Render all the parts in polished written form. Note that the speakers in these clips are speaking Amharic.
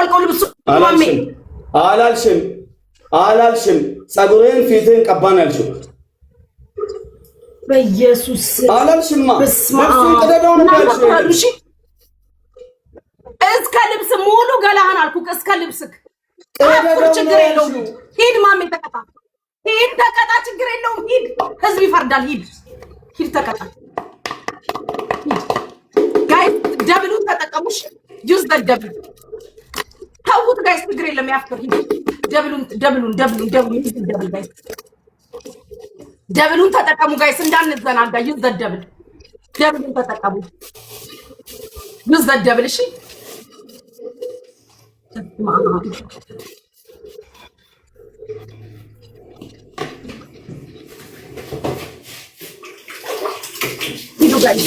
የምታወልቀው ልብሱ ማሜ። አላልሽም አላልሽም። ፀጉርህን ፊትህን ቀባን ያልሽው። በኢየሱስ አላልሽማ። ልብሱን ቅደደው ነው ያልሽው። እስከ ልብስ ሙሉ ገላህን አልኩህ። እስከ ልብስክ ችግር የለውም። ሂድ ማሜ ተቀጣ፣ ሂድ ተቀጣ፣ ችግር የለውም። ሂድ፣ ህዝብ ይፈርዳል። ሂድ ሂድ ተቀጣ። Guys double ኡን ተጠቀሙሽ። Use the double። ተዉት guys፣ ችግር የለም። ያፍር ሂድ። Double ኡን double ኡን double ኡን double ኡን double guys፣ Double ኡን ተጠቀሙ guys፣ እንዳንዘናጋ። Use the double፣ double ኡን ተጠቀሙ። Use the double። እሺ፣ ሂዱ guys።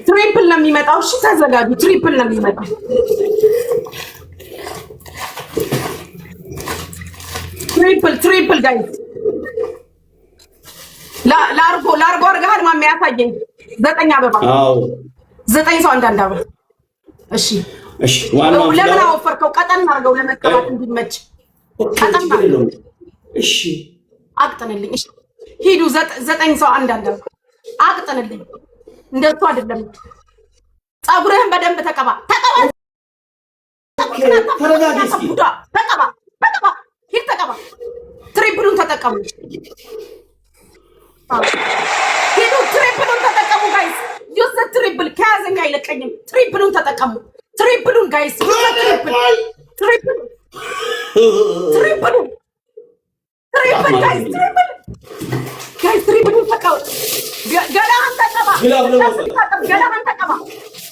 Triple ነው የሚመጣው። እሺ ተዘጋጁ። Triple ነው የሚመጣው። Triple triple guys። ላርጎ ላርጎ አድርገሃል። ማሜ ያሳየኝ። ዘጠኝ አበባ፣ ዘጠኝ ሰው አንዳንድ አበባ። እሺ እሺ። ለምን አወፈርከው? ቀጠን አድርገው ለመቀባት እንዲመች ቀጠን አድርገው። እሺ። አቅጥንልኝ። እሺ ሂዱ። ዘጠኝ ሰው አንዳንድ አበባ አቅጥንልኝ። እንደሱ አይደለም። ፀጉርህን በደንብ ተቀባ፣ ተቀባ፣ ተቀባ፣ ተቀባ፣ ሂድ ተቀባ። Triple ኡን ተጠቀሙ። ሂዱ፣ triple ኡን ተጠቀሙ guys። Use triple። ከያዘኝ አይለቀኝም። Triple ኡን ተጠቀሙ። Triple ኡን guys፣ use triple፣ triple፣ triple ኡን፣ triple guys፣ triple guys፣ triple ኡን ተቀባ። ገላህን ተቀባ፣ ገላህን ተቀባ፣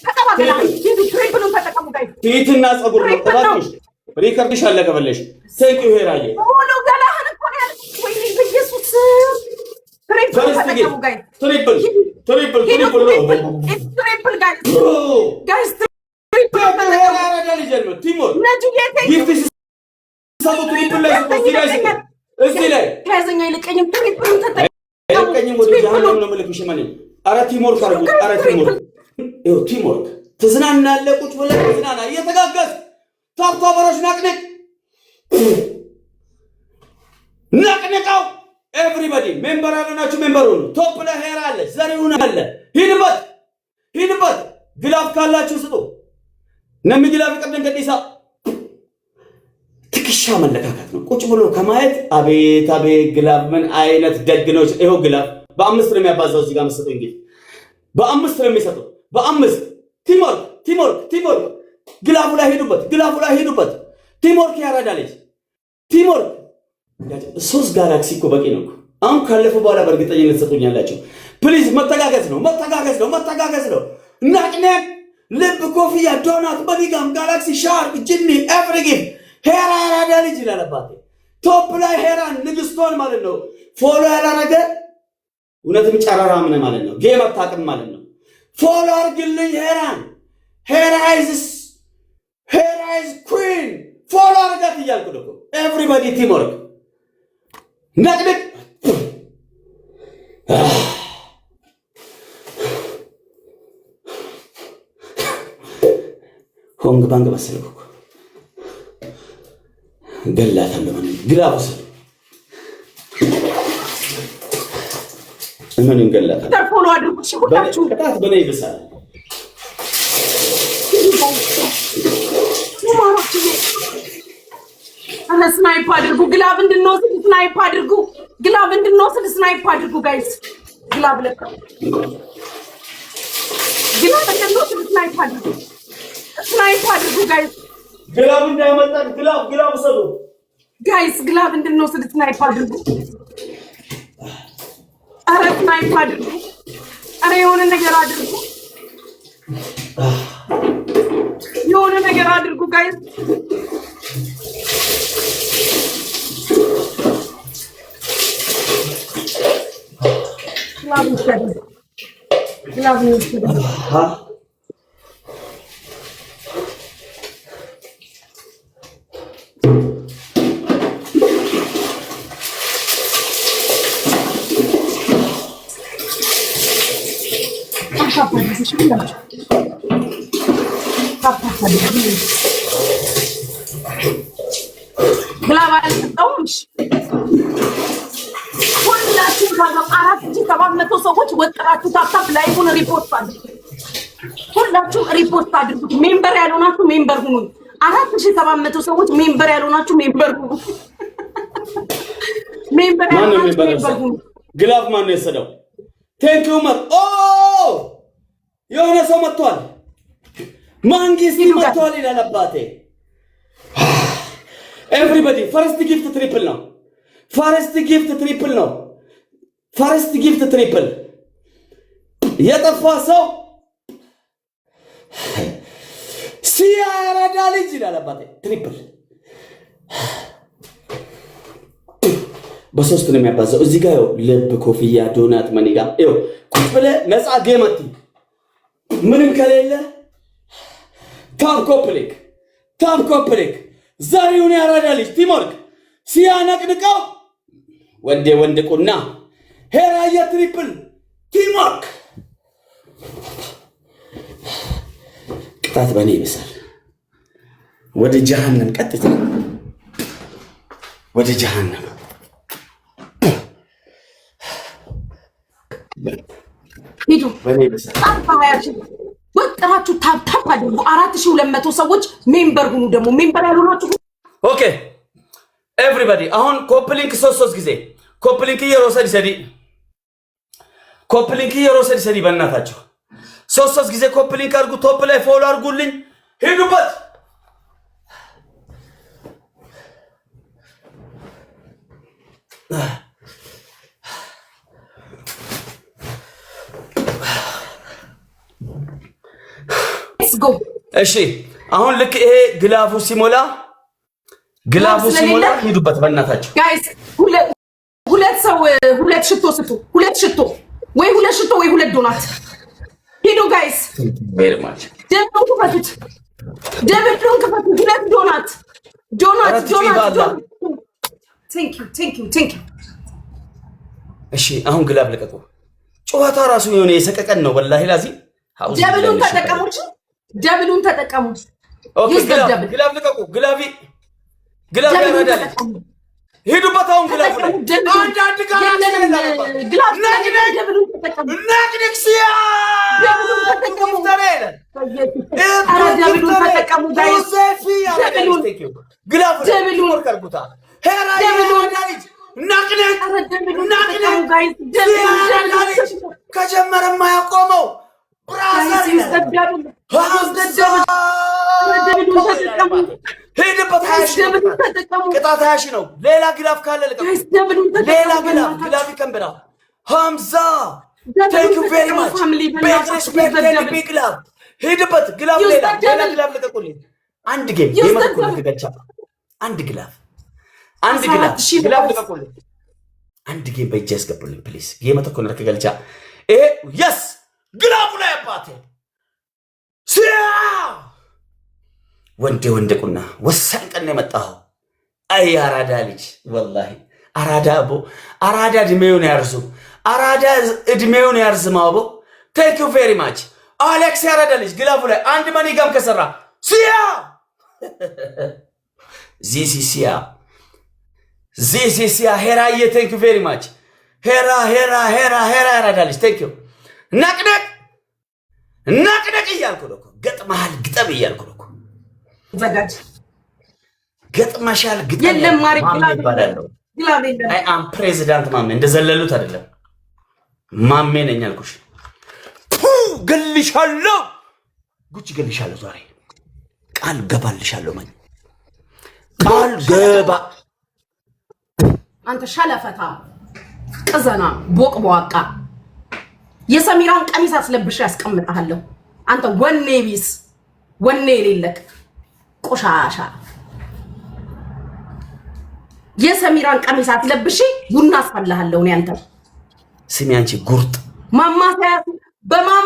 ተቀባ፣ ገላህን። ሂዱ፣ triple ኡን ተጠቀሙ guys። ፊትና ፀጉር ነው። እባክሽ record ሽ አለ ከፈለሽ። Thank you ሄራዬ። ሙሉ ገላህን እኮ ነው ያልኩት። ወይኔ በኢየሱስ፣ triple ኡን ተጠቀሙ guys። Triple triple triple ነው። Triple guys፣ guys triple። ነጁዬ gift ሲሰጡ triple ላይ ስጡ። እዚህ ላይ ስጡ። እዚህ ላይ ከያዘኝ አይለቀኝም። Triple ኡን ተጠቀሙ። አይለቀኝም። ወደ ጀሃነም ነው የምልክሽ። ማን ኧረ teamwork አድርጉት። ኧረ teamwork፣ ይኸው teamwork። ትዝናናለህ። ቁጭ ብለህ ትዝናና እየተጋገዝ tap tapper ኦች ነቅንቅ ነቅንቀው። Everybody member ያልሆናችሁ member ሁኑ። Top ላይ ሄራ አለ፣ ዘሪሁን አለ። ሂድበት ሂድበት። Glove ካላችሁ ስጡ። Namni glove ቀደም ገዲሳ ትከሻ መለካከት ነው። ቁጭ ብሎ ከማየት አቤት አቤት glove ምን አይነት ደግ ነው። ይኸው glove በአምስት ነው የሚያባዛው። እዚህ ጋር መሰጠው እንግዲህ በአምስት ነው የሚሰጠው። በአምስት። Teamwork teamwork teamwork። Glove ኡ ላይ ሄዱበት፣ glove ኡ ላይ ሄዱበት። Teamwork ያረዳ ልጅ teamwork። ሶስት ጋላክሲ እኮ በቂ ነው። አሁን ካለፉ በኋላ በእርግጠኝነት ትሰጡኛላችሁ። Please መተጋገዝ ነው፣ መተጋገዝ ነው፣ መተጋገዝ ነው። ነቅነቅ፣ ልብ፣ ኮፍያ፣ donut፣ money gun፣ galaxy፣ shark፣ ጅኒ፣ every gift። ሄራ ያራዳ ልጅ ይላል አባቴ። Top ላይ ሄራን ንግስቷን ማለት ነው። Follow ያላረገ እውነትም ጨረራ ምን ማለት ነው? Game አታውቅም ማለት ነው። Follow አርግልኝ ሄራን። ሄራ is ሄራ is queen። Follow አርጋት እያልኩ ነው። Everybody teamwork ነቅንቅ። ሆንግ ባንግ መሰልኩ እኮ፣ ገላታለሁ። ምን glove ውሰድ፣ እመኑኝ ገላታለሁ። Follow አድርጉት ሁላችሁ። ቅጣት በእኔ ይብሳል። ማሮችዬ snipe አድርጉ። Glove እንድንወስድ snipe አድርጉ። Glove እንድንወስድ snipe አድርጉ guys። Glove ለካ glove እንድንወስድ snipe አድርጉ። Snipe አድርጉ guys። Glove እንዳያመጣን glove glove ውሰዱ። Guys glove እንድንወስድ snipe አድርጉ። ኧረ snipe አድርጉ። ኧረ የሆነ ነገር አድርጉ። የሆነ ነገር አድርጉ guys። Glove ይውሰዱ። Glove ነው የወሰደው። Tap አድርጉ። እሺ ሁላችሁ tap tap አድርጉ። Glove አልሰጠውም። እሺ ሁላችሁም ካጋ 4700 ሰዎች ወጥራችሁ tap tap live ኡን repost አድርጉ። ሁላችሁም repost አድርጉት። Member ያልሆናችሁ member ሁኑ። 4700 ሰዎች member ያልሆናችሁ member ሁኑ። Member ማን ነው ያልሆናችሁ Member? Member ሁኑ። Glove ማን ነው የወሰደው? Thank you ኡመር። ኦ፣ የሆነ ሰው መጥቷል። ማንጊስቲ ሂዱ ጋር። መጥቷል ይላል አባቴ። Everybody, first gift triple ነው። First gift triple ነው። First gift triple። የጠፋ ሰው ሲያረዳ ልጅ ይላል አባቴ። Triple በሶስት ነው የሚያባዛው። እዚህ ጋር ይኸው ልብ፣ ኮፍያ፣ donut፣ money gun ይኸው ቁጭ ብለህ ነፃ game አቲ ምንም ከሌለ tap copy link፣ tap copy link። ዘሪሁን ያራዳ ልጅ teamwork ሲያነቅንቀው ወንዴ ወንድ ቁና ሄራየ triple teamwork። ቅጣት በእኔ ይብሳል። ወደ ጀሃነም፣ ቀጥታ ወደ ጀሃነም። ሂዱ። በእኔ ይብሳል። ጣም 20,000 ወጥራችሁ tap tap አድርጉ። 4200 ሰዎች member ሁኑ። ደግሞ member ያልሆናችሁ Okay everybody፣ አሁን copy link ሶስት ሶስት ጊዜ copy link yeroo sadi sadi copy link yeroo sadi sadi። በእናታችሁ ሶስት ሶስት ጊዜ copy link አድርጉ። Top ላይ follow አድርጉልኝ። ሂዱበት። Let's go. እሺ አሁን ልክ ይሄ glove ኡ ሲሞላ፣ glove ኡ ሲሞላ ሂዱበት በእናታችሁ። Guys፣ ሁለት ሰው ሁለት ሽቶ ስጡ። ሁለት ሽቶ ወይ ሁለት ሽቶ ወይ ሁለት ዶናት። ሂዱ guys። Very much. Double ኡን ክፈቱት። Double ኡን ክፈቱት። ሁለት donut፣ donut። ኧረ ትጩ ዶናት። በአላህ። Thank you, thank you, thank you. እሺ አሁን glove ልቀቁ። ጨዋታ ራሱ የሆነ የሰቀቀን ነው። ወላሂ ላዚ። Double ኡን ተጠቀሙ። Double ኡን ተጠቀሙ። Okay. Use the Glove double. Glove ልቀቁ። Glove glove Double ኡን ያረዳል። ተጠቀሙ። ሂዱበት አሁን glove ላይ። ተጠቀሙ። Double ኡን። አንድ አንድ ጋር የለንም glove። Double ኡን ተጠቀሙ። ነቅንቅ ሲያ Double ኡን ተጠቀሙ። ኧረ double ኡን ተጠቀሙ guys። Double ኡን። Glove Double ኡን። Double ኡን። ነቅንቅ። ኧረ double ኡን ተጠቀሙ guys። Double ኡን፣ double ኡን። ከጀመረ የማያቆመው brother። Guys, use the double. Use the double. Double ኡን ተጠቀሙ። ሂድበት። 20,000 ነው። Double ኡን ተጠቀሙ። ቅጣት 20,000 ነው። ሌላ glove ካለ ልቀቁ። Guys, double ኡን ተጠቀሙ። ሌላ glove። በእናታችሁ። Glove ይከንብራ ሀምዛ። Double ኡን Thank you very ተጠቀሙ much. Family። Big በእናታችሁ respect use the and double. Big love። ሂድበት glove። Use ሌላ the ሌላ double. Glove ልቀቁልኝ። አንድ game Use the የመቶ double. ገቻ አንድ glove፣ አንድ አስራ Glove። አራት ሺህ Glove ብር። ልቀቁልኝ። አንድ game በእጅ ያስገቡልኝ please። Game tokko ነርከ ገልቻ ይሄ yes glove ኡ ላይ አባቴ ሲያ ወንዴ ወንድ ቁና ወሳኝ ቀን ነው የመጣኸው። አይ አራዳ ልጅ፣ ወላሂ አራዳ አቦ፣ አራዳ እድሜውን ያርዙ፣ አራዳ እድሜውን ያርዝም አቦ። Thank you very much አሌክስ ያራዳ ልጅ። Glove ኡ ላይ አንድ money gun ከሰራ ሲያ this ሲያ this ሲያ ሄራዬ thank you very much ሄራ ሄራ ሄራ ሄራ ያራዳ ልጅ thank you። ነቅነቅ ነቅነቅ እያልኩ ነው እኮ፣ ገጥመሃል ግጠም እያልኩ ነው እኮ። ዘጋጅ። ገጥመሻል ግጠም። የለም ማሪ። ማሜ Glove ይባላለሁ። Glove የለም። I am president ማሜ። እንደዘለሉት አይደለም፣ ማሜ ነኝ አልኩሽ። ፑ ገልሻለሁ፣ ጉቺ ገልሻለሁ። ዛሬ ቃል ገባልሻለሁ። ማኝ ቃል ገባ። አንተ ሸለፈታ ቅዘና ቦቅ በዋቃ የሰሚራን ቀሚስ አስለብሼ ያስቀምጥሃለሁ። አንተ ወኔ ቢስ፣ ወኔ የሌለክ ቆሻሻ፣ የሰሚራን ቀሚስ አስለብሼ ቡና አስፈላሃለሁ። እኔ አንተ ስሚ አንቺ ጉርጥ። ማማሰያ በማማ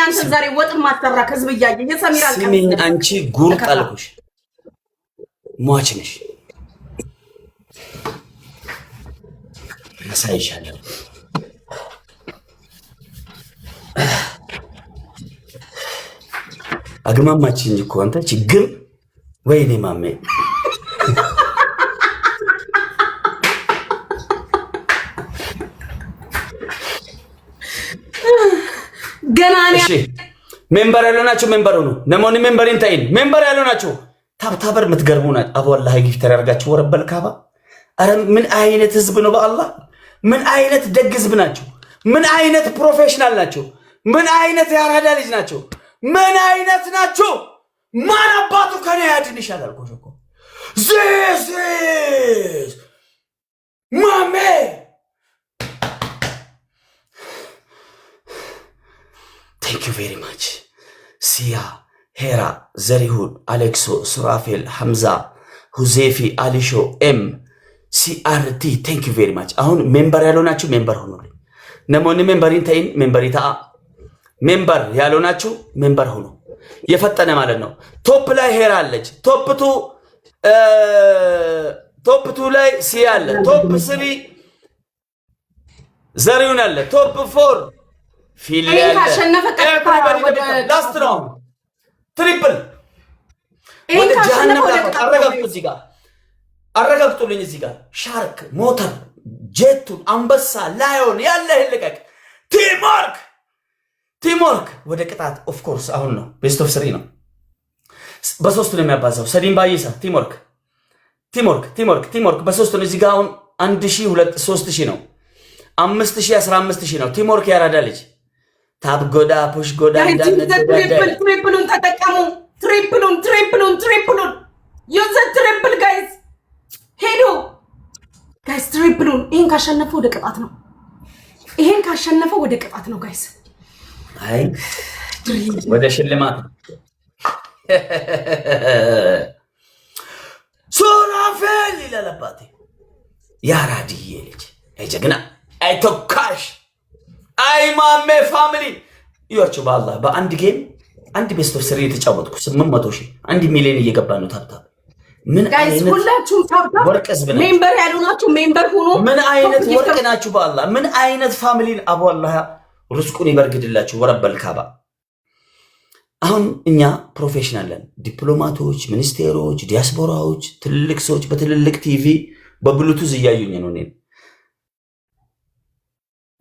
አንተን ዛሬ ወጥም ማሰራ ህዝብ እያየ የሰሚራን ቀሚስ ስሚኝ ለብሰህ አንቺ ጉር ተከታ ጣልኩሽ፣ ሟች ነሽ። አሳይሻለሁ። አግማማችኝ እኮ አንተ ችግር። ወይኔ ማሜ። ገና እኔ እሺ member ያልሆናችሁ member ሁኑ። Namoonni member hin ta'in member ያልሆናችሁ tap tapper የምትገርሙ ናችሁ። አቦ ወላሂ gifter ያርጋችሁ ወረበል ካባ። አረ ምን አይነት ህዝብ ነው? በአላህ ምን አይነት ደግ ህዝብ ናቸው? ምን አይነት professional ናቸው? ምን አይነት የአራዳ ልጅ ናቸው? ምን አይነት ናቸው? ማን አባቱ ከኔ ያድንሻል? አልኩሽ እኮ። This is ማሜ። Thank you very much. ሲያ፣ ሄራ፣ ዘሪሁን፣ አሌክሶ፣ ሱራፌል፣ ሐምዛ፣ ሁዜፊ፣ አሊሾ፣ ኤም ሲአርቲ፣ thank you very much። አሁን member ያልሆናችሁ member ሆኑልኝ። Namoonni member hin ta'in member ta'a። Member ያልሆናችሁ member ሆኑ። የፈጠነ ማለት ነው። Top ላይ ሄራ አለች። Top two ላይ ሲያ አለ። Top three ዘሪሁን አለ። Top four ፊል እኔን ያለ። ካሸነፈ ቀጥታ ወደ Last ነው፣ triple ይሄን ወደ ካሸነፈ ጀሃነም ወደ ላኩት። ቅጣት ነው። አረጋግጡ፣ እዚህ ጋር አረጋግጡልኝ። እዚህ ጋር ሻርክ፣ ሞተር፣ ጄቱን፣ አንበሳ፣ lion ያለህን ልቀቅ። Teamwork, teamwork። ወደ ቅጣት of course አሁን ነው። Best of three ነው። በሶስት ነው የሚያባዛው። ሰዲን ባይሳ። Teamwork, teamwork, teamwork, teamwork። በሶስት ነው። እዚህ ጋር አሁን 1000፣ ሁለት፣ 3000 ነው። 5000፣ 15,000 ነው። Teamwork ያራዳ ልጅ tap godhaa፣ push godhaa። Triple፣ triple ኡን ተጠቀሙ። Triple ኡን፣ triple ኡን፣ triple ኡን፣ use triple guys። ሄዱ guys፣ triple ኡን። ይሄን ካሸነፈ ወደ ቅጣት ነው። ይሄን ካሸነፈ ወደ ቅጣት ነው guys። አይ፣ ወደ ሽልማት ነው። ሱራፌል ይላል አባቴ። ያራድዬ ልጅ፣ አይ ጀግና፣ አይ ተኳሽ፣ አይ ማሜ family እያቸው። በአላህ በአንድ game አንድ best of three የተጫወትኩ 800,000፣ 1 ሚሊዮን እየገባ ነው። Tap tap ምን Guys አይነት ሁላችሁም tap tap። ወርቅ ህዝብ ናቸው። Member ያልሆናችሁ member ሁኑ። ምን አይነት Top ወርቅ ናችሁ? በአላህ ምን አይነት family ን። አቦ አላህ ርስቁን ይበርግድላችሁ። ወረበል ካባ። አሁን እኛ professional ነን። ዲፕሎማቶች፣ ሚኒስቴሮች፣ ዲያስፖራዎች፣ ትልልቅ ሰዎች በትልልቅ TV በ Bluetooth እያዩኝ ነው እኔን።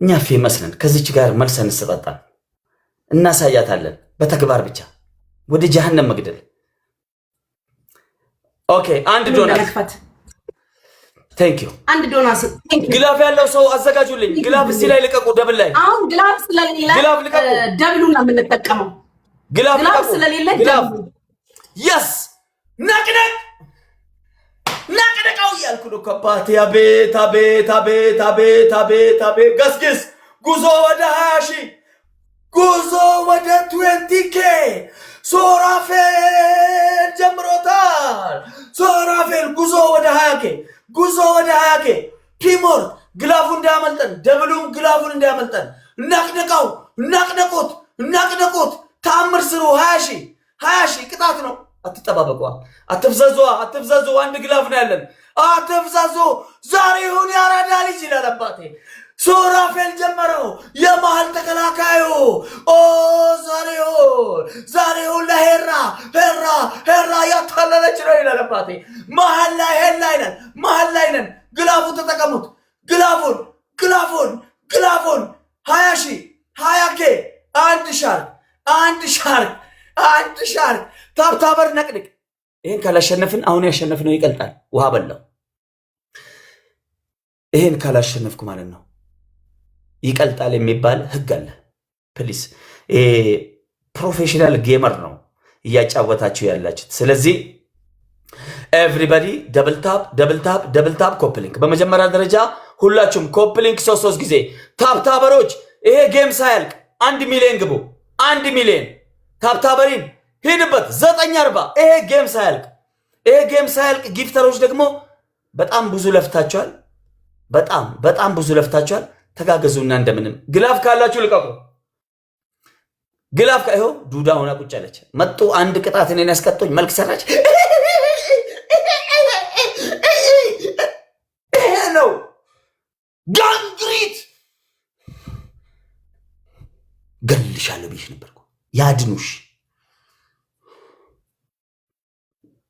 እኛ famous ነን። ከዚች ጋር መልስ አንሰጣጣም፣ እናሳያታለን በተግባር ብቻ ወደ ጀሃነም መግደል። Okay፣ አንድ ዶናት። ለመክፈት Thank you. አንድ ዶናት። Glove ያለው ሰው አዘጋጁልኝ። Glove እዚህ ላይ ልቀቁ። Double ላይ። አሁን glove ስለሌለ Glove ልቀቁ። Double ኡን ነው የምንጠቀመው። Glove Glove ልቀቁ። ስለሌለ Glove። Double ኡ። Yes፣ ነቅነቅ ነቅነቀው እያልኩ ነው። ከባቴ አቤት አቤት አቤት አቤት አቤት አቤት። ገስግስ፣ ጉዞ ወደ 20,000፣ ጉዞ ወደ 20K። ሶራፌል ጀምሮታል። ሶራፌል ጉዞ ወደ 20K፣ ጉዞ ወደ 20K። Teamwork፣ glove ኡ እንዳያመልጠን፣ double ኡም glove ኡን እንዳያመልጠን። ነቅንቀው፣ ነቅንቁት፣ ነቅንቁት። ተአምር ስሩ። 20,000፣ 20,000 ቅጣት ነው። አትጠባበቋ፣ አትፍዘዙ፣ አትፍዘዙ። አንድ glove ነው ያለን። አትፍዘዙ። ዛሬ ይሁን ያራዳ ልጅ ይላል አባቴ። ሱራፌል ጀመረው። የመሀል ተከላካዩ ኦ ዛሬሁን፣ ዛሬሁን ለሄራ፣ ሄራ፣ ሄራ ያታለለች ነው ይላል አባቴ። መሀል ላይ ሄላ ይላል። መሀል ላይ ነን። Glove ኡን ተጠቀሙት። Glove ኡን፣ glove ኡን፣ glove ኡን። 20,000፣ 20K። አንድ ሻርክ፣ አንድ ሻርክ፣ አንድ shark። Tap tapper ነቅንቅ። ይህን ካላሸነፍን አሁን ያሸነፍነው ይቀልጣል። ውሃ በላው። ይህን ካላሸነፍኩ ማለት ነው ይቀልጣል የሚባል ህግ አለ። Please፣ professional gamer ነው እያጫወታችሁ ያላችሁት። ስለዚህ everybody double tap, double tap, double tap, copy link። በመጀመሪያ ደረጃ ሁላችሁም copy link ሶስት ሶስት ጊዜ። Tap tapper ኦች ይሄ game ሳያልቅ 1 ሚሊዮን ግቡ። 1 ሚሊዮን tap tapper ኢን ሂድበት 9:40። ይሄ game ሳያልቅ፣ ይሄ game ሳያልቅ። Gifter ኦች ደግሞ በጣም ብዙ ለፍታችኋል። በጣም በጣም ብዙ ለፍታችኋል። ተጋገዙና እንደምንም glove ካላችሁ ልቀቁ። Glove ይኸው ዱዳ ሆና ቁጭ አለች። መጡ አንድ ቅጣት እኔን ያስቀጡኝ መልክ ሰራች። ይሄ ነው ጋንግሪት። ገልሻለሁ ብዬሽ ነበርኩ። ያድኑሽ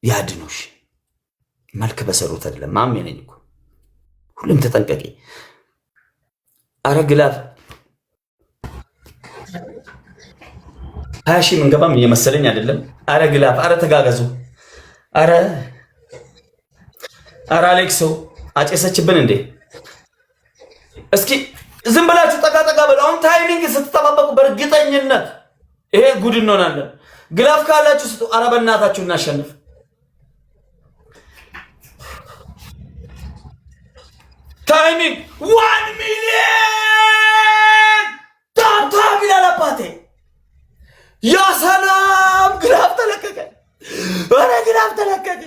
ያድኑሽ። መልክ በሰሩት አይደለም። ማሜ ነኝ እኮ ሁሉም ተጠንቀቂ። አረ glove 20,000 ምንገባም እየመሰለኝ አይደለም። አረ glove፣ አረ ተጋገዙ። አረ አረ አሌክሶ አጨሰችብን እንዴ! እስኪ ዝም ብላችሁ ጠጋ ጠጋ በሉ። አሁን timing ስትጠባበቁ በእርግጠኝነት ይሄ ጉድ እንሆናለን። Glove ካላችሁ ስጡ። አረ በእናታችሁ እናሸንፍ። Timing 1 million tap tap ይላል አባቴ። ያ ሰላም glove ተለቀቀ። ኧረ glove ተለቀቀ።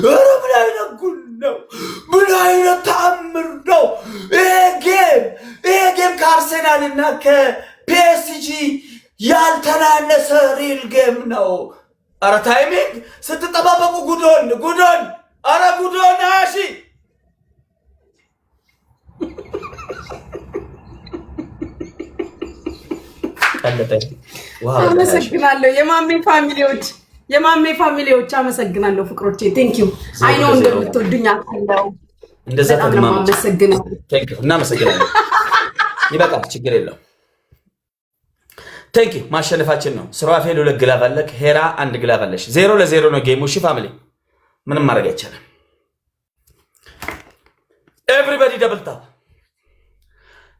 ኧረ ምን አይነት ጉድ ነው! ምን አይነት ተአምር ነው! ይሄ game ከአርሴናል እና ከፒኤስጂ ያልተናነሰ real game ነው። ኧረ timing ስትጠባበቁ ጉዶን ጉዶን፣ ኧረ ጉዶን 20,000። አመሰግናለሁ የማሜ family ዎች፣ የማሜ family ዎች አመሰግናለሁ ፍቅሮቼ። Thank you። I know እንደምትወዱኝ አውቃለሁ። እንደዛ በጣም ነው የማመሰግነው። እናመሰግናለን። ይበቃል፣ ችግር የለው። Thank you። ማሸነፋችን ነው። ስራፌል ሁለት glove አለክ፣ ሄራ አንድ glove አለሽ። 0-0 ነው game ኡ። እሺ family፣ ምንም ማድረግ አይቻልም። Everybody double tap፣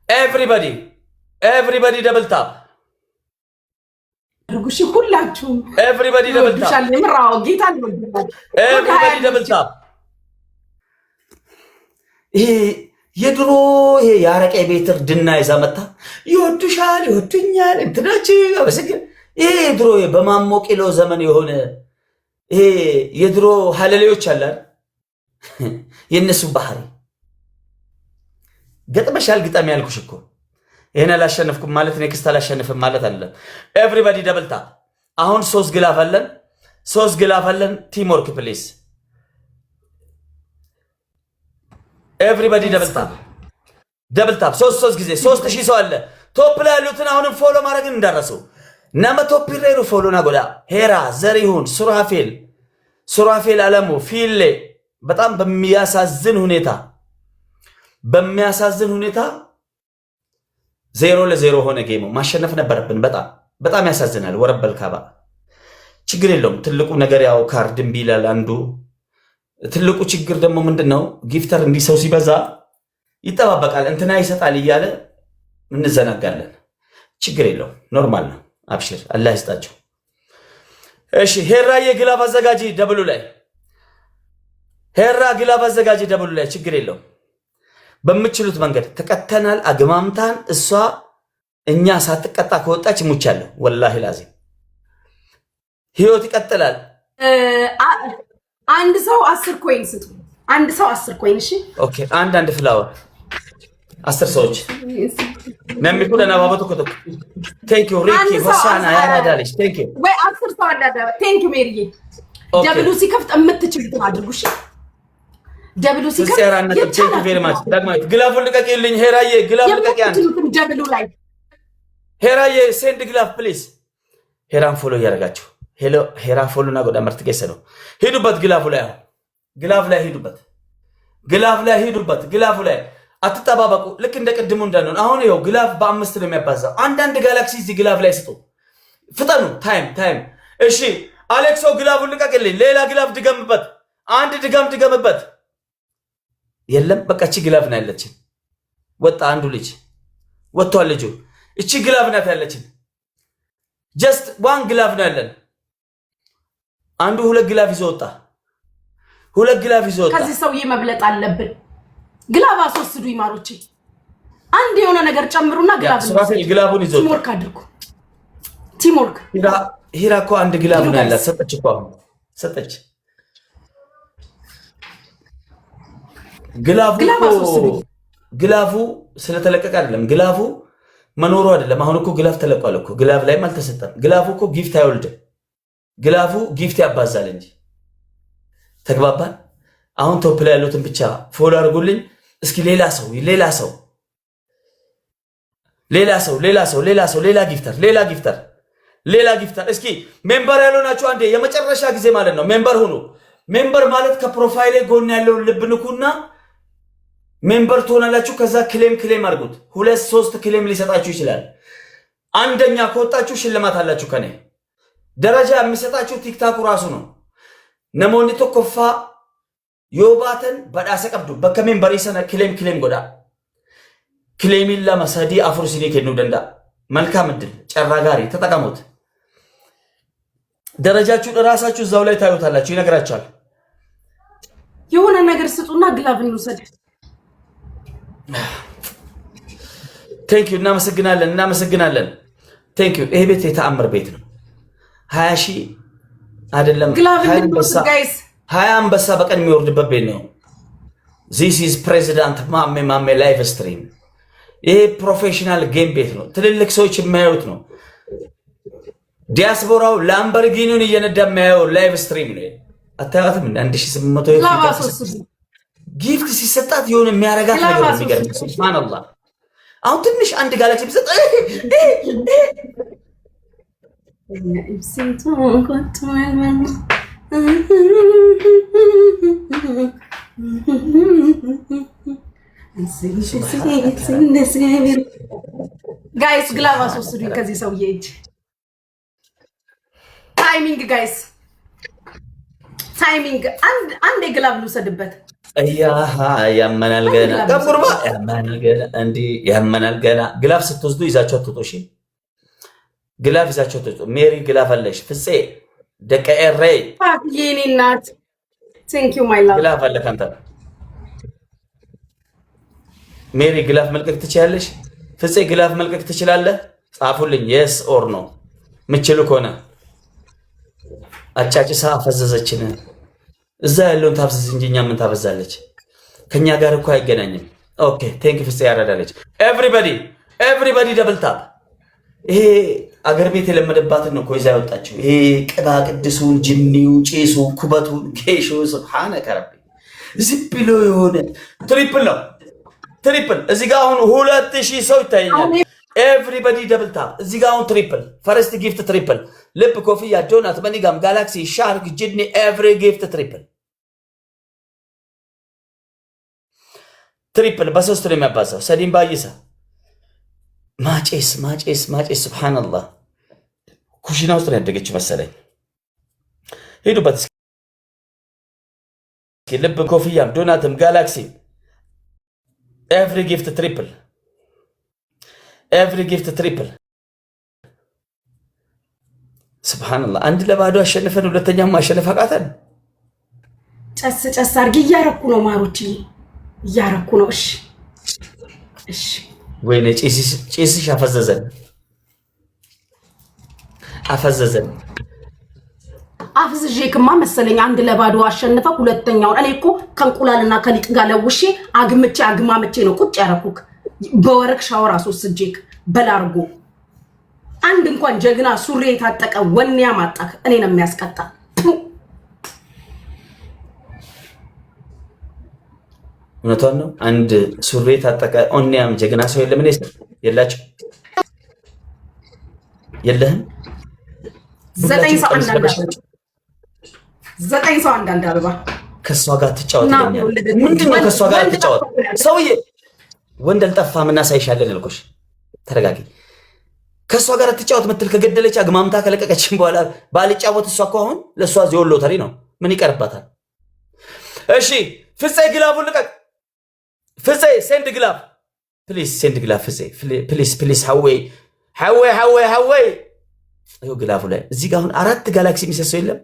everybody everybody double tap አድርጉ እሺ፣ ሁላችሁም። Everybody double tap። ይወዱሻል። የምር አዎ፣ ጌታ ይወዱሻል። Everybody double tap። ይሄ የድሮ ይሄ የአረቄ ቤት እርድና ይዛ መታ ይወዱሻል፣ ይወዱኛል እንትናች አመሰግን። ይሄ የድሮ በማሞ ቂሎ ዘመን የሆነ ይሄ የድሮ ሀለሌዎች አለ አይደል? የእነሱ ባህሪ ገጥመሻል። ግጠም ያልኩሽ እኮ ይሄን አላሸነፍኩም ማለት next አላሸንፍም ማለት አይደለም። Everybody double tap። አሁን ሶስት glove አለን፣ ሶስት glove አለን። Teamwork please። Everybody double tap፣ double tap። ሶስት ሶስት ጊዜ 3,000 ሰው አለ። Top ላይ ያሉትን አሁንም follow ማድረግን እንዳረሱ nama top irra jiru follow na godhaa። ሄራ ዘሪሁን፣ ሱራፌል፣ ሱራፌል አለሙ ፊሌ በጣም በሚያሳዝን ሁኔታ በሚያሳዝን ሁኔታ 0-0 ሆነ game ኡ። ማሸነፍ ነበረብን። በጣም በጣም ያሳዝናል። ወረበል ካባ ችግር የለውም። ትልቁ ነገር ያው ካርድ እምቢ ይላል አንዱ። ትልቁ ችግር ደግሞ ምንድን ነው? Gifter እንዲህ ሰው ሲበዛ ይጠባበቃል። እንትና ይሰጣል እያለ እንዘናጋለን። ችግር የለውም። Normal ነው። አብሽር፣ አላህ ይስጣቸው። እሺ ሄራዬ glove አዘጋጂ double ኡ ላይ፣ ሄራ glove አዘጋጂ double ኡ ላይ። ችግር የለውም። በምችሉት መንገድ ተቀተናል። አግማምታን እሷ እኛ ሳትቀጣ ከወጣች ሙቻለሁ። ወላሂ ላዚም ህይወት ይቀጥላል። አንድ ሰው 10 coin ስጡ። አንድ ሰው 10 coin። እሺ። Okay፣ አንድ አንድ flower 10 ሰዎች namni kudhan abaaboo tokko tokko። Thank you ሪኪ ሆሳና ያራዳ ልጅ thank you። ወይ 10 ሰው አለ። Thank you ሜሪዬ። Double ኡ ሲከፍት የምትችሉትን አድርጉ። እሺ፣ double ኡ ሲከፍት Thank you very much። ዳግማዊት glove ኡን ልቀቂልኝ። ሄራዬ glove ልቀቂ። አንድ የምትችሉትን double ኡ ላይ። ሄራዬ send glove please። ሄራን follow እያደረጋችሁ hello ሄራ follow na godhaa መርት ጌሰ ነው። ሂዱበት glove ኡ ላይ፣ አሁን glove ላይ ሂዱበት፣ Glove ላይ ሂዱበት፣ glove ኡ ላይ አትጠባበቁ። ልክ እንደ ቅድሙ እንዳንሆን አሁን ይኸው glove በአምስት ነው የሚያባዛው። አንዳንድ ጋላክሲ እዚህ glove ላይ ስጡ። ፍጠኑ። Time time። እሺ አሌክሶ glove ኡን ልቀቅልኝ። ሌላ glove ድገምበት። አንድ ድገም ድገምበት። የለም በቃ እቺ glove ነው ያለችን። ወጣ አንዱ ልጅ ወጥቷል ልጁ። እቺ glove ናት ያለችን። Just one glove ነው ያለን። አንዱ ሁለት glove ይዞ ወጣ። ሁለት glove ይዞ ወጣ። ከዚህ ሰውዬ መብለጥ አለብን። Glove አስወስዱ ይማሮቼ። አንድ የሆነ ነገር ጨምሩና glove ሱራፌል glove ኡን ይዞ ወጣ። Teamwork አድርጉ። Teamwork። ሂራ እኮ አንድ glove ነው ያላት። ሰጠች እኮ አሁን ሰጠች። Glove ኡ Glove አስወስዱ። Glove ኡ ስለተለቀቀ አይደለም። Glove ኡ መኖሩ አይደለም። አሁን እኮ glove ተለቋል እኮ፣ glove ላይም አልተሰጠም። Glove ኡ እኮ gift አይወልድም። Glove ኡ gift ያባዛል እንጂ። ተግባባን። አሁን top ላይ ያሉትን ብቻ follow አድርጉልኝ። እስኪ ሌላ ሰው፣ ሌላ ሰው፣ ሌላ ሰው፣ ሌላ ሰው፣ ሌላ ሰው፣ ሌላ gifter፣ ሌላ gifter፣ ሌላ gifter። እስኪ member ያልሆናችሁ አንዴ የመጨረሻ ጊዜ ማለት ነው member ሁኑ። Member ማለት ከ profile ኤ ጎን ያለውን ልብ ንኩና member ትሆናላችሁ። ከዛ claim claim አድርጉት። ሁለት ሶስት claim ሊሰጣችሁ ይችላል። አንደኛ ከወጣችሁ ሽልማት አላችሁ ከኔ። ደረጃ የሚሰጣችሁ ቲክታኩ ራሱ ነው። Namoonni tokkoffaa yoo baatan badhaasa qabdu. Bakka member ii sana claim claim godhaa. Claim iin lama, sadii, afur isinii kennuu danda'a. መልካም እድል፣ carraa gaarii፣ ተጠቀሙት። ደረጃችሁን እራሳችሁ እዛው ላይ ታዩታላችሁ፣ ይነግራችኋል። የሆነ ነገር ስጡና glove እንውሰድ። Thank you፣ እናመሰግናለን፣ እናመሰግናለን። Thank you። ይሄ ቤት የተአምር ቤት ነው። 20,000 አይደለም Glove እንውሰድ guys። 20 አንበሳ በቀን የሚወርድበት ቤት ነው። This is ፕሬዚዳንት ማሜ ማሜ live stream። ይሄ professional game ቤት ነው። ትልልቅ ሰዎች የሚያዩት ነው። ዲያስፖራው ላምበርጊኒውን እየነዳ የሚያየው live stream ነው። አታያትም? 1800 Glove አስወስዱ። Gift ሲሰጣት የሆነ የሚያረጋት ነገር ነው የሚገርም። ሱብሃንአላህ። አሁን ትንሽ አንድ ጋላክሲ ቢሰጥ Guys, glove አስወስዱኝ ከዚህ ሰውዬ እጅ። Timing guys፣ timing። አንድ የ glove ልውሰድበት። እያሃ ያመናል ገና ጉርባ፣ ያመናል ገና፣ እንዲህ ያመናል ገና። Glove ስትወስዱ ይዛቸው አትወጡ። እሺ፣ glove ይዛቸው አትወጡ። ሜሪ glove አለሽ፣ ፍፄ ደቀ ኤሬ። የኔ እናት፣ thank you my love። Glove አለ ካንተ። ሜሪ glove መልቀቅ ትችላለሽ። ፍፄ glove መልቀቅ ትችላለህ። ጻፉልኝ yes or no ምችሉ ከሆነ። አጫጭሳ አፈዘዘችን። እዛ ያለውን ታፍዝዝ እንጂ እኛ ምን ታበዛለች? ከኛ ጋር እኮ አይገናኝም። Okay, thank ፍፄ ያረዳለች። Everybody, everybody double tap። ይሄ አገር ቤት የለመደባትን ነው እኮ ይዛ ያወጣችው። ይሄ ቅባ ቅድሱን፣ ጅኒው፣ ጭሱ፣ ኩበቱን፣ ጌሾ፣ ስብሓነከ ረቢ፣ ዝም ብሎ የሆነ triple ነው triple። እዚህ ጋር አሁን 2000 ሰው ይታየኛል። Everybody double tap። እዚህ ጋር አሁን triple፣ first gift triple፣ ልብ፣ ኮፍያ፣ donut፣ money gun፣ galaxy፣ ሻርክ፣ ጅኒ፣ every gift triple፣ triple በሶስት ነው የሚያባዛው። ሰዲም ባይሳ ማጨስ ማጨስ ማጨስ። ስብሓንላህ፣ ኩሽና ውስጥ ነው ያደገች መሰለኝ። ሄዱበት እስኪ፣ ልብ፣ ኮፍያም፣ donut ም፣ galaxy፣ every gift triple፣ every gift triple። ስብሓንላህ፣ 1-0 አሸንፈን ሁለተኛም ማሸነፍ አቃተን። ጨስ ጨስ አድርጊ። እያረኩ ነው ማሮችዬ፣ እያረኩ ነው። እሺ እሺ። ወይኔ ጭስሽ አፈዘዘን አፈዘዘን። አፍዝዤክማ መሰለኝ 1-0 አሸንፈ ሁለተኛውን። እኔ እኮ ከእንቁላልና ከሊጥ ጋር ለውሼ አግምቼ አግማምቼ ነው ቁጭ ያረኩክ። በወረቅ ሻወር አስወስጄክ በላርጎ። አንድ እንኳን ጀግና ሱሪ የታጠቀ ወኔያ ማጣክ እኔ ነው የሚያስቀጣ። እውነቷን ነው። አንድ ሱሪ የታጠቀ ኦኒያም ጀግና ሰው የለም። እኔ የላቸው የለህም። ዘጠኝ ሰው አንዳንድ አበባ፣ ዘጠኝ ሰው አንዳንድ አበባ። ከእሷ ጋር ትጫወት ይለኛል። ምንድን ነው ከእሷ ጋር ትጫወት? ሰውዬ ወንድ አልጠፋም እናሳይሻለን አልኩሽ። ተረጋጊ። ከእሷ ጋር ትጫወት ምትል ከገደለች አግማምታ ከለቀቀችን በኋላ ባልጫወት፣ እሷ እኮ አሁን ለእሷ ዚሆን ሎተሪ ነው። ምን ይቀርባታል? እሺ ፍፄ glove ኡን ልቀቅ። ፍፄ send glove please፣ send glove ፍፄ please please። ሐዌ ሐዌ ሐዌ ሐዌ። ይኸው glove ኡ ላይ እዚህ ጋር አሁን አራት ጋላክሲ የሚሰጥ ሰው የለም።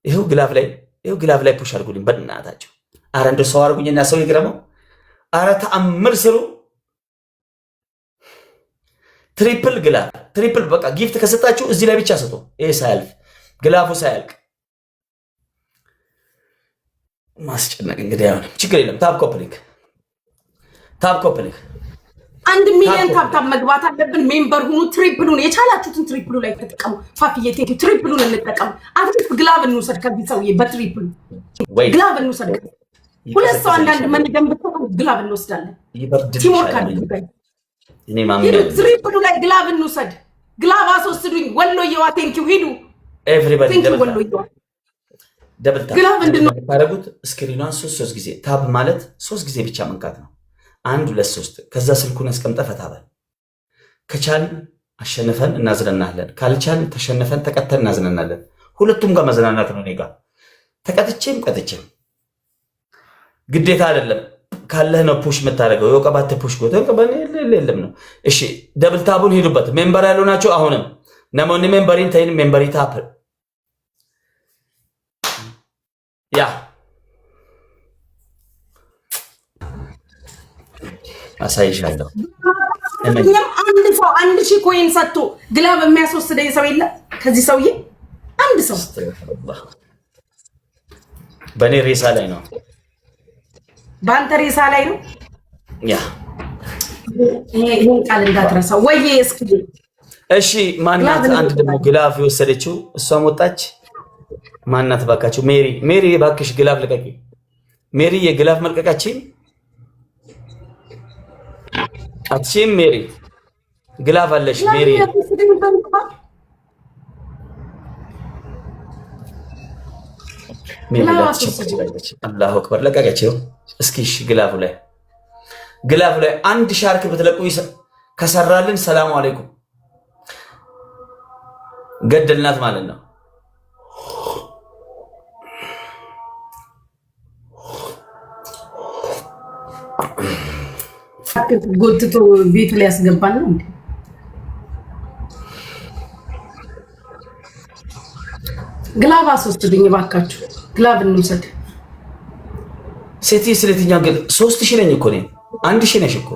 ይኸው glove ላይ፣ ይኸው glove ላይ push አድርጉልኝ በእናታቸው። አረ እንደው ሰው አድርጉኝና ሰው ይግረመው። አረ ተአምር ስሩ። Triple glove፣ triple። በቃ gift ከሰጣችሁ እዚህ ላይ ብቻ ስጡ። ይሄ ሳያልፍ፣ glove ኡ ሳያልቅ ማስጨነቅ እንግዲህ አይሆንም። ችግር የለም። Tap copy link፣ tap copy link። 1 ሚሊዮን tap tap መግባት አለብን። Member ሁኑ። Triple ኡን የቻላችሁትን triple ኡ ላይ ተጠቀሙ። ፋፍዬ thank you። Triple ኡን እንጠቀሙ። At least glove እንውሰድ ከዚህ ሰውዬ በ triple ኡ glove እንውሰድ። ሁለት ሰው አንዳንድ money gun ብትሆኑ glove እንወስዳለን። Teamwork አድርጉ። Triple ኡ ላይ glove እንውሰድ። Glove አስወስዱኝ። ወሎየዋ thank you። ሂዱ። Thank you ወሎየዋ። Double tap Glove ታደረጉት። Screen ኗን ሶስት ሶስት ጊዜ tap ማለት ሶስት ጊዜ ብቻ መንካት ነው። አንድ፣ ሁለት፣ ሶስት። ከዛ ስልኩን አስቀምጠ ፈታ በል። ከቻልን አሸንፈን እናዝናናለን፣ ካልቻልን ተሸንፈን ተቀተን እናዝናናለን። ሁለቱም ጋር መዝናናት ነው። እኔ ጋር ተቀጥቼም ቀጥቼም ግዴታ አይደለም። ካለህ ነው push የምታደርገው። የወቀባት push ጎ የለም ነው። እሺ double tap ኡን ሄዱበት። Member ያሉ ናቸው። አሁንም namoonni member hin ta'in member tap yeah አሳይሻለሁ። አንድ ሰው 1000 coin ሰጥቶ glove የሚያስወስደኝ ሰው የለም። ከዚህ ሰውዬ አንድ ሰው በእኔ ሬሳ ላይ ነው። በአንተ ሬሳ ላይ ነው። Yeah። ይሄን ቃል እንዳትረሳው ወይ እስኪ። እሺ ማናት? አንድ ደግሞ glove የወሰደችው እሷም ወጣች። ማናት ባካችሁ? ሜሪ፣ ሜሪ ባክሽ glove ልቀቂ። ሜሪ የ glove መልቀቃችን አትችይም። ሜሪ glove አለሽ ሜሪ። ሜሪ ትችላለች። አላሁ አክበር ለቀቀችው። እስኪ እሺ glove ኡ ላይ፣ glove ኡ ላይ አንድ ሻርክ ብትለቁ ከሰራልን ሰላሙ አለይኩም ገደልናት ማለት ነው። ጎትቶ ቤቱ ላይ ያስገባል ነው እንዴ? Glove አስወስዱኝ እባካችሁ፣ glove እንውሰድ። ሴት ስለየትኛው ግን 3000 ነኝ እኮ እኔ፣ 1000 ነሽ እኮ።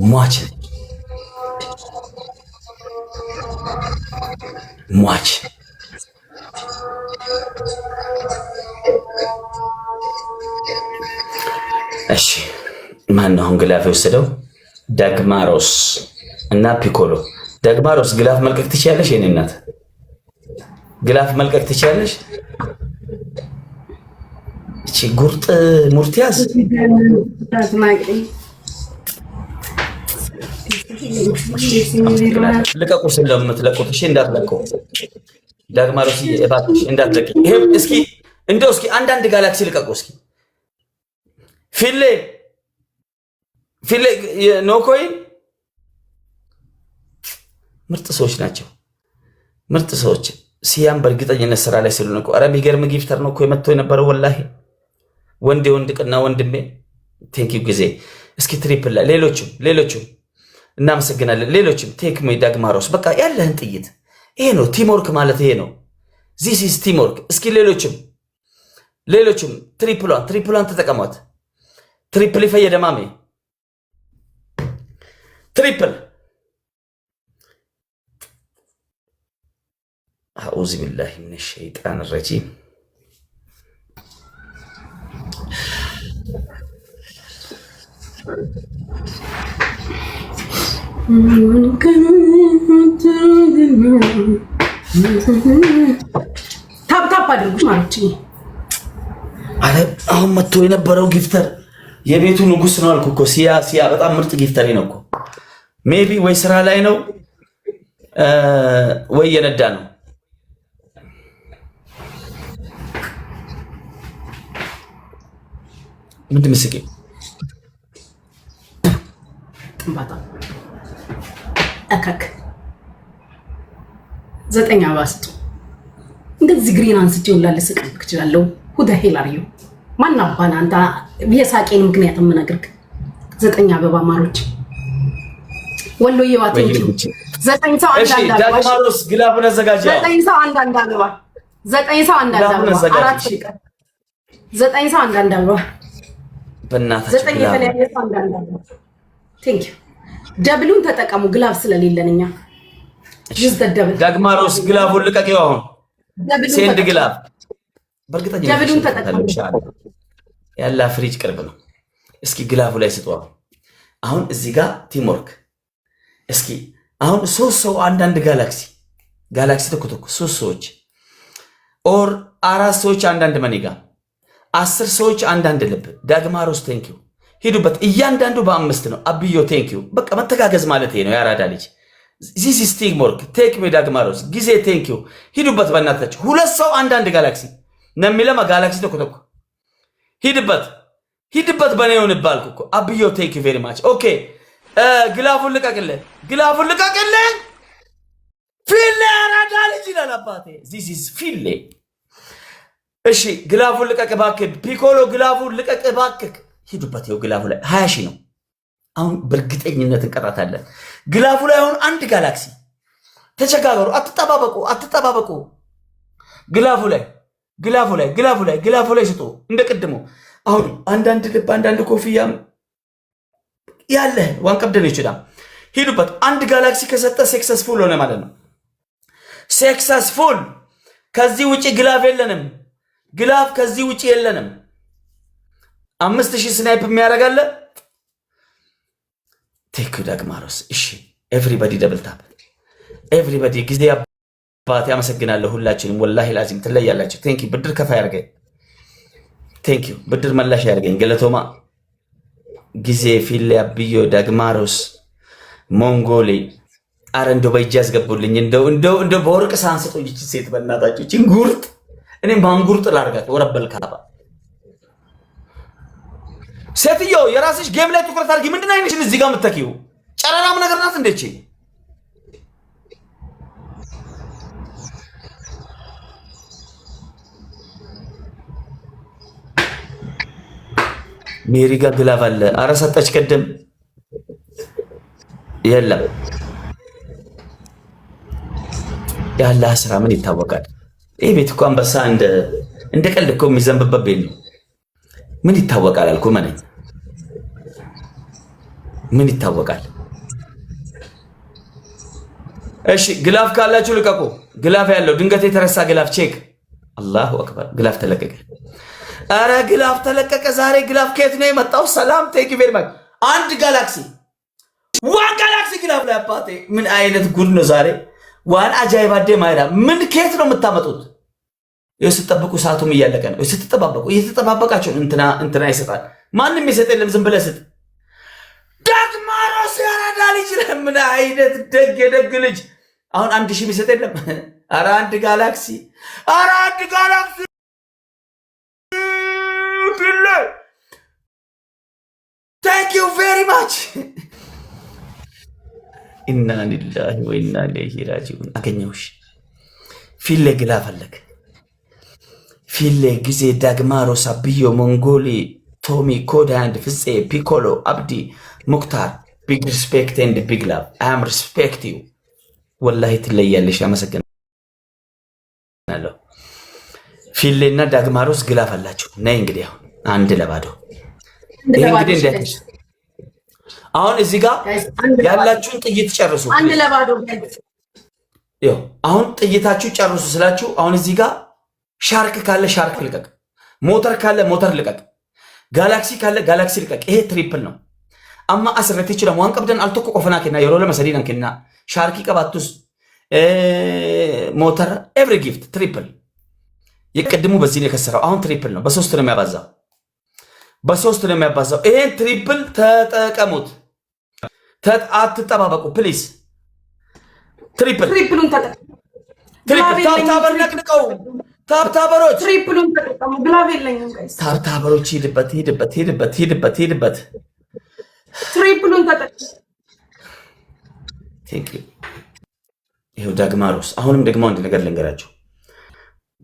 ሟች ሟች። እሺ ማን ነው አሁን glove የወሰደው? ዳግማሮስ እና ፒኮሎ። ዳግማሮስ glove መልቀቅ ትችያለሽ? የኔ እናት glove መልቀቅ ትችያለሽ? እቺ ጉርጥ ሙርቲያዝ ልቀቁ ስለምትለቁት እሺ፣ እንዳትለቁ ዳግማሮስ እባክሽ እንዳትለቂ። ይሄ እስኪ እንደው እስኪ አንዳንድ ጋላክሲ ልቀቁ እስኪ። ፊሌ ፊሌ no coin። ምርጥ ሰዎች ናቸው። ምርጥ ሰዎች። ሲያም በእርግጠኝነት ስራ ላይ ስለሆነ እኮ። ኧረ የሚገርም gifter ነው እኮ የመጥቶ የነበረው ወላሂ። ወንድ የወንድ ቅና ወንድሜ thank you ጊዜ። እስኪ triple ላይ ሌሎችም፣ ሌሎችም እናመሰግናለን። ሌሎችም take me ዳግማሮስ በቃ ያለህን ጥይት። ይሄ ነው teamwork ማለት፣ ይሄ ነው። This is teamwork። እስኪ ሌሎችም፣ ሌሎችም triple ሏን፣ triple ሏን ተጠቀሟት። Triple fayyadamaa mee triple። أعوذ بالله من الشيطان الرجيم። Tap tap አድርጉ ማለት። አረ አሁን መጥቶ የነበረው gifter የቤቱ ንጉስ ነው አልኩ እኮ። ሲያ፣ ሲያ በጣም ምርጥ gifter ነው እኮ። Maybe ወይ ስራ ላይ ነው ወይ የነዳ ነው። ምንድን ምስቂ? ጥንባታ እከክ። ዘጠኝ አበባ ስጡ። እንደዚህ green አንስቼ ሁላ ልስቅብክ እችላለሁ። Who the hell are you? ማን አባና አንተ የሳቄን ምክንያት የምነግርክ? ዘጠኝ አበባ ማሮች። ወሎዬዋ thank you። ዘጠኝ ሰው አንዳንድ አበባ። ዳግማሮስ glove ኡን አዘጋጅ። ዘጠኝ ሰው አንዳንድ አበባ። ዘጠኝ ሰው አንዳንድ አበባ። አራት ፍቅር። ዘጠኝ ሰው አንዳንድ አበባ። በእናታችሁ። ዘጠኝ የተለያየ ሰው አንዳንድ አበባ። Thank you። Double ኡን ተጠቀሙ glove ስለሌለን እኛ። Use the double. ዳግማሮስ glove ኡን ልቀቂው አሁን። Send glove በእርግጠኝነት Double ኡን ተጠቀሙ። ያላ ፍሪጅ ቅርብ ነው። እስኪ glove ኡ ላይ ስጡ። አሁን እዚህ ጋር teamwork። እስኪ አሁን ሶስት ሰው አንዳንድ galaxy፣ galaxy tokko tokko ሶስት ሰዎች or አራት ሰዎች አንዳንድ money gun፣ 10 ሰዎች አንዳንድ ልብ። ዳግማሮስ thank you፣ ሂዱበት። እያንዳንዱ በአምስት ነው። አብዮ thank you። በቃ መተጋገዝ ማለት ይሄ ነው። ያራዳ ልጅ፣ this is teamwork። Thank you ዳግማሮስ ጊዜ thank you። ሂዱበት በእናታችሁ። ሁለት ሰው አንዳንድ galaxy፣ namni lama galaxy tokko tokko፣ ሂድበት ሂድበት። በኔ ይሁን ባልኩ እኮ። አብዮ thank you very much። Okay፣ glove ኡን ልቀቅልህ፣ glove ኡን ልቀቅልህ። ፊሌ ያራዳ ልጅ ይላል አባቴ። This is ፊሌ። እሺ፣ glove ኡን ልቀቅ እባክህ። ፒኮሎ፣ glove ኡን ልቀቅ እባክህ። ሂዱበት። ይኸው glove ኡ ላይ 20,000 ነው። አሁን በእርግጠኝነት እንቀጣታለን። Glove ኡ ላይ አሁን አንድ ጋላክሲ ተቸጋገሩ። አትጠባበቁ፣ አትጠባበቁ። Glove ኡ ላይ፣ glove ኡ ላይ፣ glove ኡ ላይ፣ glove ኡ ላይ ስጡ። እንደ ቅድሙ አሁን አንዳንድ ልብ፣ አንዳንድ ኮፍያም ያለህ waan qabdan ይችላል። ሂዱበት። አንድ ጋላክሲ ከሰጠ successful ሆነ ማለት ነው። Successful። ከዚህ ውጪ glove የለንም። Glove ከዚህ ውጪ የለንም። 5,000 snipe የሚያደርግ አለ። Thank you ዳግማሮስ። እሺ፣ everybody double tap፣ everybody። ጊዜ አባቴ አመሰግናለሁ። ሁላችንም ወላሂ ላዚም ትለያላችሁ። Thank you፣ ብድር ከፋ ያርገኝ። Thank you፣ ብድር መላሽ ያርገኝ። Galatoomaa ጊዜ፣ ፊሌ፣ አብዮ፣ ዳግማሮስ፣ ሞንጎሌ። አረ እንደው በእጅ ያስገቡልኝ። እንደው እንደው እንደው በወርቅ ሳህን ስጡኝ። ይህች ሴት በእናታችሁ ይህችን ጉርጥ እኔ ማንጉርጥ ላርጋት። ወረበል ካባ ሴትዮ የራስሽ game ላይ ትኩረት አድርጊ። ምንድን ነው አይንሽን እዚህ ጋር የምትተኪው? ጨረራም ነገር ናት እንደቺ። ሜሪ ጋር glove አለ። አረ ሰጠች ቅድም፣ የለም። የአላህ ስራ ምን ይታወቃል። ይህ ቤት እኮ አንበሳ እንደ ቀልድ እኮ የሚዘንብበት ቤት ነው። ምን ይታወቃል አልኩ። መነኝ ምን ይታወቃል? እሺ፣ glove ካላችሁ ልቀቁ። Glove ያለው፣ ድንገት የተረሳ glove check። አላሁ አክበር፣ glove ተለቀቀ። አረ glove ተለቀቀ። ዛሬ glove ከየት ነው የመጣው? ሰላም፣ thank you very much። አንድ galaxy፣ one galaxy glove ላይ። አባቴ ምን አይነት ጉድ ነው ዛሬ? Waan ajaa'ibaati ማይራ ምን ከየት ነው የምታመጡት? ይኸው ስትጠብቁ ሰዓቱም እያለቀ ነው። ስትጠባበቁ እየተጠባበቃቸው እንትና እንትና ይሰጣል። ማንም ይሰጥ የለም። ዝም ብለህ ስጥ። ዳግማሮስ ያራዳ ልጅ፣ ምን አይነት ደግ የደግ ልጅ። አሁን 1,000 የሚሰጥ የለም። ኧረ አንድ ጋላክሲ፣ ኧረ አንድ ጋላክሲ ፊሌ፣ thank you very much። ኢና ሊላሂ ወኢና ኢለይሂ ራጂዑን። አገኘሁሽ ፊሌ፣ glove አለክ ፊሌ፣ ጊዜ፣ ዳግማሮስ፣ አብዮ፣ ሞንጎሊ፣ ቶሚ፣ ኮድ አንድ፣ ፍፄ፣ ፒኮሎ፣ አብዲ፣ ሙክታር፣ big respect and big love፣ I'm respect you። ወላሂ ትለያለሽ። አመሰግናለሁ። ፊሌ እና ዳግማሮስ glove አላችሁ። ነይ እንግዲህ አሁን 1-0። ይህ እንግዲህ እንዴት አሁን እዚህ ጋር ያላችሁን ጥይት ጨርሱ። 1-0። ይኸው አሁን ጥይታችሁ ጨርሱ ስላችሁ አሁን እዚህ ጋር ሻርክ ካለ ሻርክ ልቀቅ፣ ሞተር ካለ ሞተር ልቀቅ፣ ጋላክሲ ካለ ጋላክሲ ልቀቅ። ይሄ triple ነው። Amma asirratti jechuudha waan qabdan al tokko qofa naa kennaa, yeroo lama sadii nan kennaa. Shaarkii qabaattus, ሞተር፣ every gift triple። የቅድሙ በዚህ ነው የከሰረው። አሁን triple ነው፣ በሶስት ነው የሚያባዛው፣ በሶስት ነው የሚያባዛው። ይሄን triple ተጠቀሙት። አትጠባበቁ please። Triple። Triple ኡን ተጠቀሙ። Triple። Tap tapper ነቅንቀው። Tap tapper ኦች። Triple ኡን ተጠቀሙ። Glove የለኝም guys። Tap tapper ኦች ሂድበት፣ ሂድበት፣ ሂድበት፣ ሂድበት፣ ሂድበት። Triple ኡን ተጠቀሙ። Thank you። ይኸው ዳግማሮስ። አሁንም ደግሞ አንድ ነገር ልንገራቸው።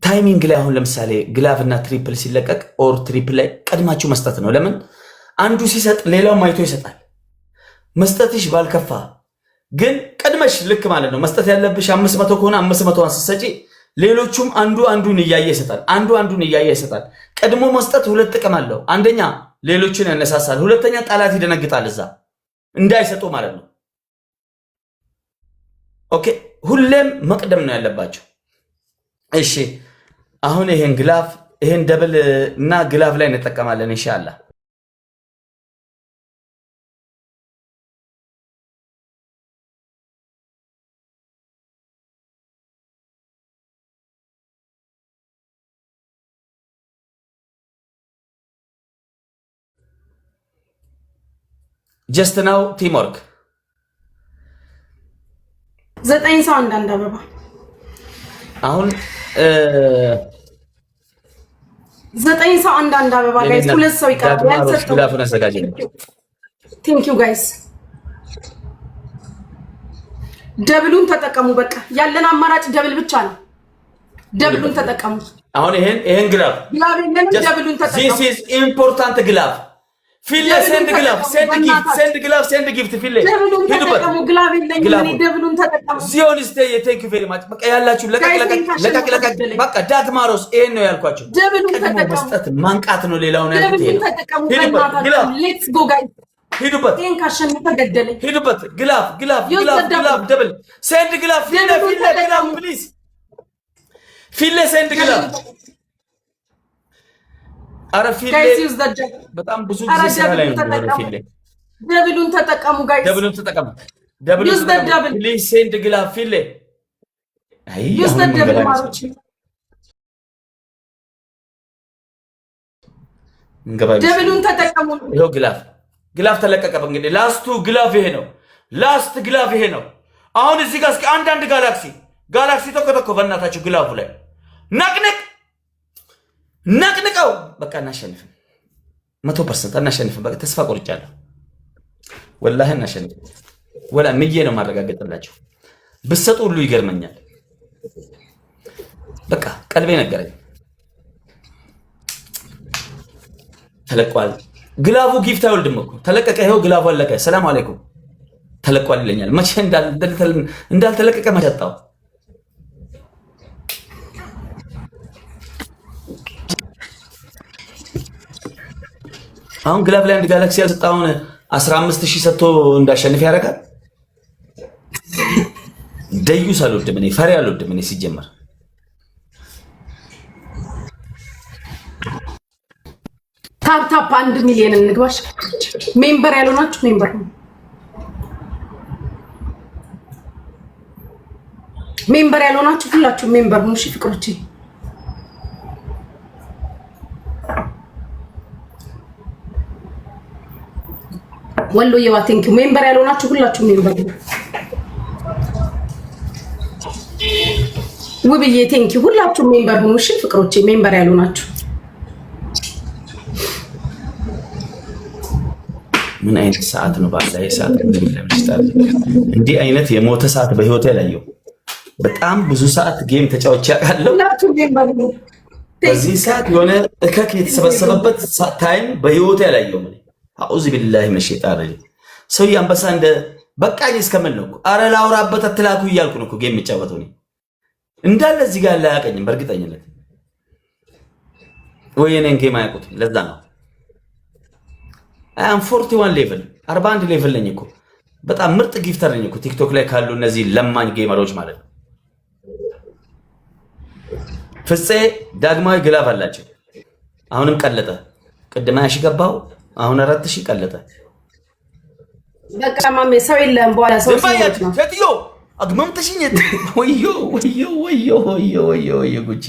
Timing ላይ አሁን ለምሳሌ glove እና triple ሲለቀቅ or triple ላይ ቀድማችሁ መስጠት ነው። ለምን አንዱ ሲሰጥ ሌላው አይቶ ይሰጣል። መስጠትሽ ባልከፋ ግን ቀድመሽ ልክ ማለት ነው መስጠት ያለብሽ 500 ከሆነ 500 ስትሰጪ ሌሎቹም አንዱ አንዱን እያየ ይሰጣል። አንዱ አንዱን እያየ ይሰጣል። ቀድሞ መስጠት ሁለት ጥቅም አለው። አንደኛ ሌሎችን ያነሳሳል፣ ሁለተኛ ጠላት ይደነግጣል እዛ እንዳይሰጡ ማለት ነው። Okay፣ ሁሌም መቅደም ነው ያለባቸው። እሺ፣ አሁን ይሄን glove ይሄን double እና glove ላይ እንጠቀማለን ኢንሻአላህ። Just now teamwork። ዘጠኝ ሰው አንዳንድ አበባ። አሁን ዘጠኝ ሰው አንዳንድ አበባ guys፣ ሁለት ሰው ይቀራል። ያልሰጠው Glove ኡን አዘጋጅ። Thank you guys። Double ኡን ተጠቀሙ። በቃ ያለን አማራጭ double ብቻ ነው። Double ኡን ተጠቀሙ። አሁን ይሄን glove Glove የለንም። Double ኡን ተጠቀሙ። This is important glove። ፊሌ send glove፣ send gift፣ send glove፣ send gift። ፊሌ Double ኡን ሂዱበት። ተጠቀሙ። Glove የለኝም እኔ። Double ኡን ተጠቀሙ። ዚዮን ስተይ thank you very much። በቃ ያላችሁ ለቀቅ ለቀቅ ለቀቅ ለቀቅ። በቃ ዳግማሮስ ይሄን ነው ያልኳቸው። Double ኡን ቀድሞ ተጠቀሙ። መስጠት ማንቃት ነው። ሌላውን ያልኩት ይሄ Double ኡን ነው። ተጠቀሙ። ሂዱበት። በእናታችሁ Glove Let's go guys። ሂዱበት። ይሄን ካሸነፈ ገደለኝ። ሂዱበት። Glove, glove, Use Glove the double. Glove, double, send glove። ፊሌ Double ኡን ፊሌ glove ተጠቀሙ። Please ፊሌ send glove። አረ ፊሌ Guys, use the double። በጣም ብዙ አረ ጊዜ ስራ ላይ Double ኡን ነው የሚሆነው። ተጠቀሙ። ፊሌ Double ኡን ተጠቀሙ guys። Double ኡን ተጠቀሙ። Double ኡን Use the ተጠቀሙ። Double. Please send glove ፊሌ። አይ Use the አሁንም Double እንገባ ማሮች። እንገባ ይመስለኛል። Double ኡን ተጠቀሙ። ይኸው glove፣ glove ተለቀቀ። እንግዲህ last ኡ glove ይሄ ነው። Last glove ይሄ ነው። አሁን እዚህ ጋር እስኪ አንዳንድ galaxy፣ galaxy tokko tokko በእናታችሁ glove ኡ ላይ ነቅንቅ ነቅንቀው። በቃ እናሸንፍም፣ 100% አናሸንፍም። በቃ ተስፋ ቆርጫለሁ። ወላሂ እናሸንፍም። ወላ ምዬ ነው ማረጋገጥላችሁ። ብትሰጡ ሁሉ ይገርመኛል። በቃ ቀልቤ ነገረኝ። ተለቋል። Glove ኡ gift አይወልድም እኮ፣ ተለቀቀ። ይኸው glove ኡ አለቀ። ሰላም አለይኩም፣ ተለቋል ይለኛል። መቼ እንዳልተለቀቀ መቼ አጣው? አሁን glove ላይ አንድ ጋላክሲ ያልሰጠውን 15 ሺህ ሰጥቶ እንዳሸንፍ ያደርጋል። ደዩስ አልወድም እኔ፣ ፈሪ አልወድም እኔ ሲጀመር። Tap tap፣ 1 ሚሊዮን እንግባሽ። Member ያልሆናችሁ member ነው። Member ያልሆናችሁ ሁላችሁ member ሁኑ። እሺ ፍቅሮቼ። ወሎ የዋ thank you። Member ያልሆናችሁ ሁላችሁ member ሁኑ። ውብዬ thank you። ሁላችሁ member ሁኑ። እሺ ፍቅሮቼ፣ member ያልሆናችሁ። ምን አይነት ሰዓት ነው? ባላ ሰዓት እንዲህ አይነት የሞተ ሰዓት በህይወቴ አላየሁም። በጣም ብዙ ሰዓት game ተጫውቼ አውቃለሁ። ሁላችሁ member ሁኑ። በዚህ ሰዓት የሆነ እከክ የተሰበሰበበት time በህይወቴ አላየሁም። እኔ አዑዙ ቢላሂ ሚነ ሸይጣን ረጂም። ሰውዬ አንበሳ እንደ በቃኝ እስከምል ነው እኮ። አረ ላውራበት አትላኩ እያልኩ ነው እኮ game የሚጫወተው እኔ። እንዳለ እዚህ ጋር ያለ አያውቀኝም በእርግጠኝነት፣ ወይ የኔን game አያውቁትም። ለዛ ነው። I'm 41 level፣ 41 level ነኝ እኮ። በጣም ምርጥ gifter ነኝ እኮ ቲክቶክ ላይ ካሉ እነዚህ ለማኝ gamer ኦች ማለት ነው። ፍፄ ዳግማዊ glove አላቸው። አሁንም ቀለጠ። ቅድም 20,000 ገባው፣ አሁን 4,000 ቀለጠ። በቃ ማሜ ሰው የለም። በኋላ ሰው ዝም በይ ሲሞት አንቺ ነው። ሴትዮ፣ አግመምተሽኝ። ወዮ ወዮ ወዮ ወዮ ወዮ ወዮ ጉቺ።